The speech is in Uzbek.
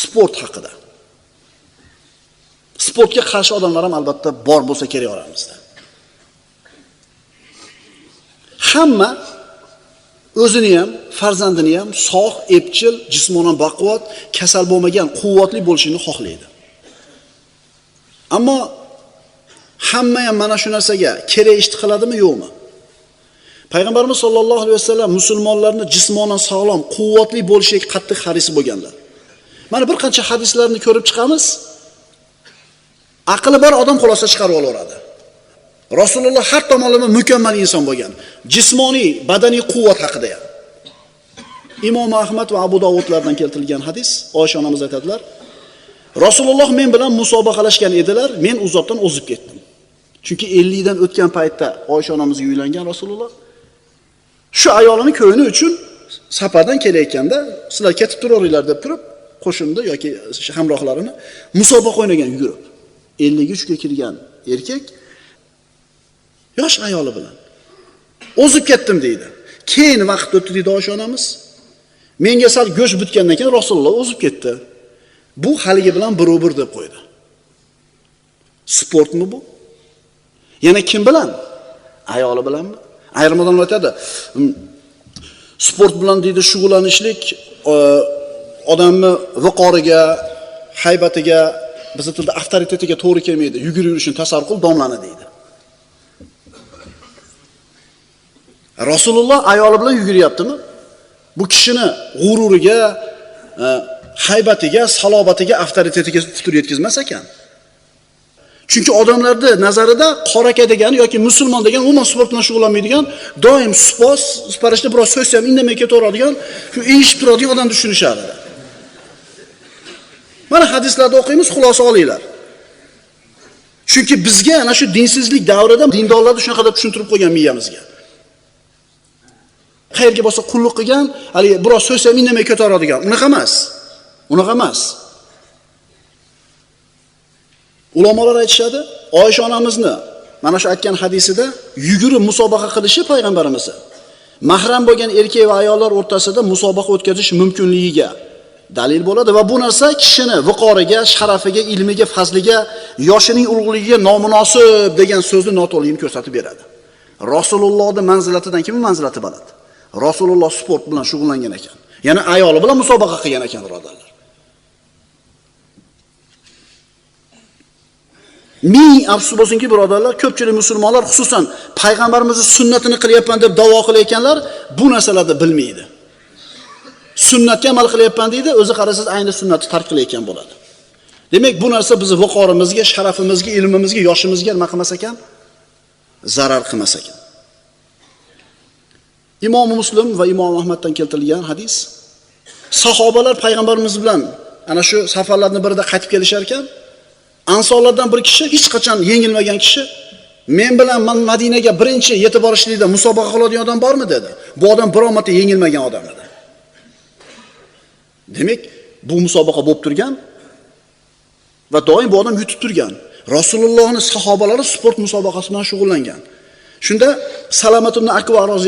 Sport haqida. Sportga qarshi odamlar ham albatta bor bo'lsa kerak oramizda. Hamma o'zini ham, farzandini ham sog', epchil, jismonan baquvvat, kasal bo'lmagan, quvvatli bo'lishini xohlaydi. Ammo hamma ham mana shu narsaga kerak ishni qiladimi, yo'qmi? Payg'ambarimiz sollallohu alayhi vasallam musulmonlarni jismonan sog'lom, quvvatli bo'lishiga qattiq haris bo'lganlar. Mana bir qancha hadislarni ko'rib chiqamiz. Aqli bor odam xulosa chiqarib olaveradi. Rasululloh har tomonlama mukammal inson bo'lgan. Jismoniy, badaniy quvvat haqida ham. Imom Ahmad va Abu Dovudlardan keltirilgan hadis, Oysha onamiz aytadilar: Rasululloh men bilan musobaqalashgan edilar, men u zotdan o'zib ketdim. Chunki 50 dan o'tgan paytda Oysha onamizga uylangan Rasululloh. Shu ayolini ko'ngli uchun safardan kelayotganda, sizlar ketib turaveringlar deb turib, qo'shinda yoki hamrohlarini musobaqa o'ynagan yugurib. 53 ga kirgan erkak yosh ayoli bilan o'zib ketdim deydi. Keyin vaqt o'tdi deydi Oysha onamiz. Menga sal go'sht bitgandan keyin Rasululloh o'zib ketdi. Bu haligi bilan bir deb qo'ydi. Sportmi bu? Yana kim bilan? Ayoli bilanmi? Ayrim odamlar aytadi, sport bilan deydi shug'ullanishlik odamni viqoriga, haybatiga, bizning tilda avtoritetiga to'g'ri kelmaydi. Yugurib yurishini tasavvur qil, domlani deydi. Rasululloh ayoli bilan yuguryaptimi? Bu kishini g'ururiga, haybatiga, salobatiga, avtoritetiga putur yetkazmas ekan. Chunki odamlarda nazarida qoraka degani yoki musulmon degan umuman sport bilan shug'ullanmaydigan, doim supos, parishta biroz so'zsa ham indamay ketaveradigan, shu engishib turadigan odam tushunishadi. Mana hadislarda o'qiymiz, xulosa olinglar. Chunki bizga ana shu dinsizlik davrida dindorlarni shunaqa deb tushuntirib qo'ygan miyamizga. Qayerga bo'lsa qulluq qilgan, hali biroz so'zsa ham indamay ketaveradigan. Unaqa emas. Unaqa emas. Ulamolar aytishadi, Oysha onamizni mana shu aytgan hadisida yugurib musobaqa qilishi payg'ambarimizni mahram bo'lgan erkak va ayollar o'rtasida musobaqa o'tkazish mumkinligiga dalil bo'ladi va bu narsa kishini viqoriga, sharafiga, ilmiga, fazliga, yoshining ulug'ligiga nomunosib degan so'zni noto'g'riligini ko'rsatib beradi. Rasulullohning manzilatidan kimning manzilati baland? Rasululloh sport bilan shug'ullangan ekan. Ya'ni ayoli bilan musobaqa qilgan ekan, birodarlar. Ming afsus bo'lsinki, birodarlar, ko'pchilik musulmonlar, xususan payg'ambarimizning sunnatini qilyapman deb da'vo qilayotganlar bu narsalarni bilmaydi. Sunnatga amal qilyapman deydi, o'zi qarasangiz ayni sunnatni tark qilayotgan bo'ladi. Demak, bu narsa bizni viqorimizga, sharafimizga, ilmimizga, yoshimizga nima qilmas ekan? Zarar qilmas ekan. Imom Muslim va Imom Ahmaddan keltirilgan hadis. Sahobalar payg'ambarimiz bilan ana shu safarlarning birida qaytib kelishar ekan, Ansorlardan bir kishi, hech qachon yengilmagan kishi, men bilan Madinaga birinchi yetib borishlikda musobaqa qiladigan odam bormi dedi. Bu odam biror marta yengilmagan odam edi. Demak, bu musobaqa bo'lib turgan va doim bu odam yutib turgan. Rasulullohning sahobalari sport musobaqasi bilan shug'ullangan. Shunda Salamat ibn Akva